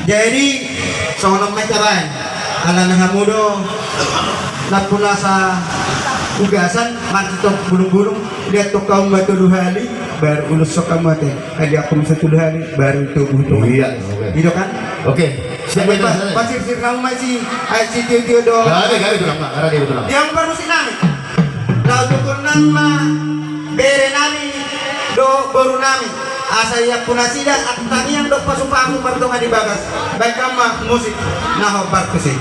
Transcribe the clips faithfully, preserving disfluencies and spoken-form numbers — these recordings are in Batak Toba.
Jadi songon on ma i tabaen, alana hamu do nampuna sa ugasan, martitop bulung-bulung, liat tong hamu ma tolu hali, baru ulos tong hamu ate. Ai liat tong hamu sa tolu hali, baru tubu tong. Iya, oke. I do kan? Oke. Siap, siap. Pasirsir hamu ma si, ai sitio-tio do. Gabe, gabe tulang, Pak. Gabe tulang. Dia baru si nami. Laho tuturna ma bere nami dohot boru nami, asa iampun nasida angka tangiang dohot pasu-pasu mardongan di bagas. Baen hamu ma musik na hombar tusi.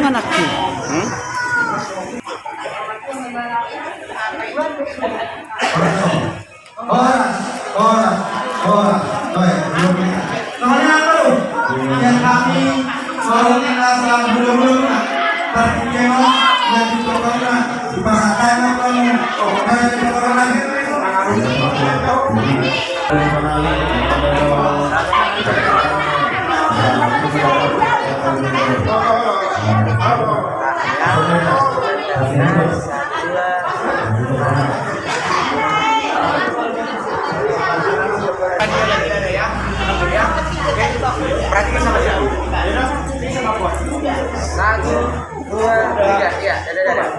Anakku. Hmm? Horas, horas, horas. Baik, belum ya. Soalnya apa lu? Yang kami, soalnya asal belum-belum, nah. Tapi kemana? Yang di pokoknya, di pasar tanah kamu. Oh, kayak di pokoknya. Satu, dua, tiga. Iya, dadah, dadah.